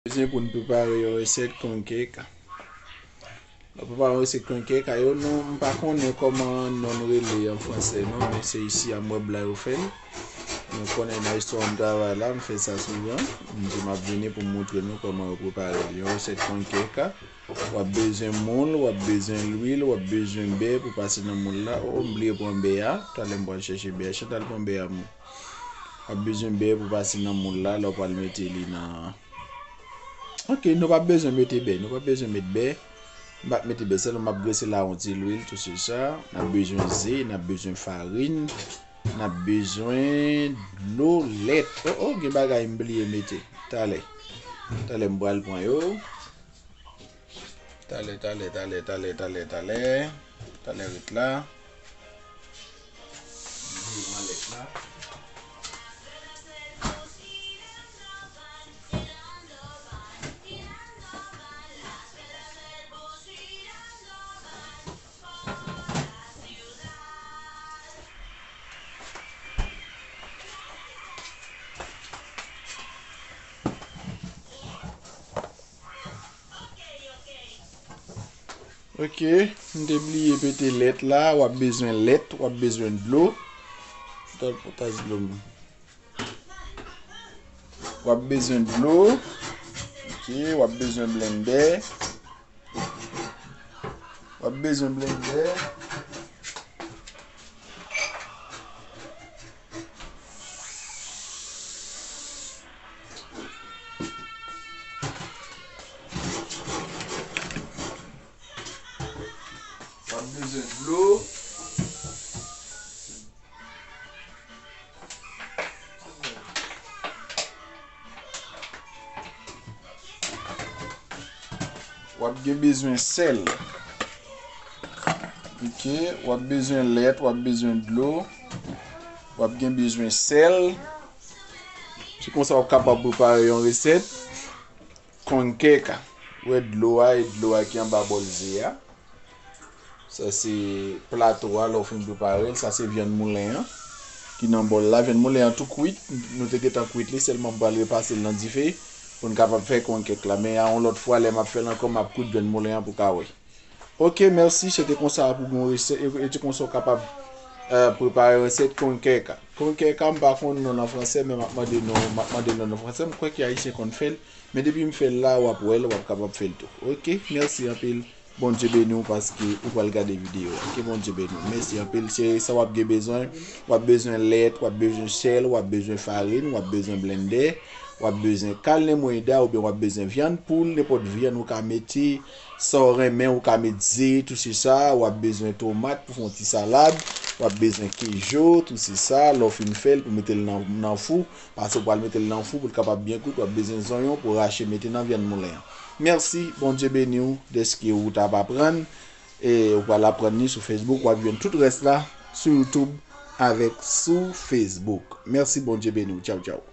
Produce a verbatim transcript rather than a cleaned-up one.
Bezwen pou n prepare yon resèt konnkèka. Lè w prepare yon resèt konnkèka yo, non, m pa konnen kòman non l rele an franse, non, men se isi a m wè blan yo fè l. Nou konnen nan istwa m travay la, m fè sa souvan. M di m ap vini pou m montre nou kòman yo prepare l. Yon resèt konnkèka. W ap bezwen moul, w ap bezwen lwil, w ap bezwen bè pou pase nan moul la. O, m bliye pran bè a. Talè m pral chèche bè a. Chantal pran bè a, moun. W ap bezwen bè pou pase nan moul la, lè w pral mete li nan. Ok, nou p ap bezwen mete bè, nou p ap bezwen met bè. M p ap mete bè, sèlman m ap grese la yon ti lwil, tou se sa. N ap bezwen ze, n ap bezwen farin, n ap bezwen dlo, lèt. O, o, gen bagay m bliye mete. Talè. Talè m pral pran yo. Talè, talè, talè, talè, talè, talè. Talè ret la. Devan lèt la. Ok, m te bliye pete lèt la. W ap bezwen lèt, w ap bezwen dlo. Tòl potaj dlo m. W ap bezwen dlo. Ok, w ap bezwen blendè. W ap bezwen blendè. W ap bezwen dlo. W ap gen bezwen sèl. Ok, w ap bezwen lèt, w ap bezwen dlo. W ap gen bezwen sèl. Se konsa w ap kapab prepare yon resèt konnkèka. Ou wè dlo a, e dlo a ki anba bòl ze a. Sa se plato a, lè w fin prepare l. Sa se vyann moulen an ki nan bòl la. Vyann moulen an tou kwit. Nou te gentan kwit li, sèlman m pral repase l nan dife pou n kapab fè konnkèk la. Men a yon lòt fwa, lè m ap fè l ankò, m ap kwit vyann moulen an pou ka wè. Ok, mèsi. Se te konsa pou gon resèt, e, e te konsa w kapab, eh, prepare resèt konnkèka. Konnkèka, m pa konn non l an franse, men m ap mande non, m ap mande non l an franse. M kwè ke Ayisyen konn fè l, men depi m fè l la, w ap wè l, w ap kapab fè l tou. Ok, mèsi anpil. Bondye beni w paske ou pral gade videyo a. Ke Bondye beni w. Mèsi anpil, cheri. Sa w ap gen bezwen, w ap bezwen lèt, w ap bezwen sèl, w ap bezwen farin, w ap bezwen blendè, w ap bezwen kalne mwen eda oubyen w ap bezwen vyann poul, nenpòt vyann ou ka mete, sa w renmen, ou ka met ze, tou se sa, w ap bezwen tomat pou fè yon ti salad, w ap bezwen kejo, tou se sa, lè w fin fè l pou mete l nan, nan fou, paske w pral mete l nan fou pou l kapab byen kwit, w ap bezwen zonyon pou rache mete nan vyann moulen an. Mèsi, Bondye beni w dèske ou t ap aprann. E ou pral aprann li sou Facebook, w ap jwenn tout rès la sou YouTube avèk sou Facebook. Mèsi, Bondye beni w. Tchaw, tchaw.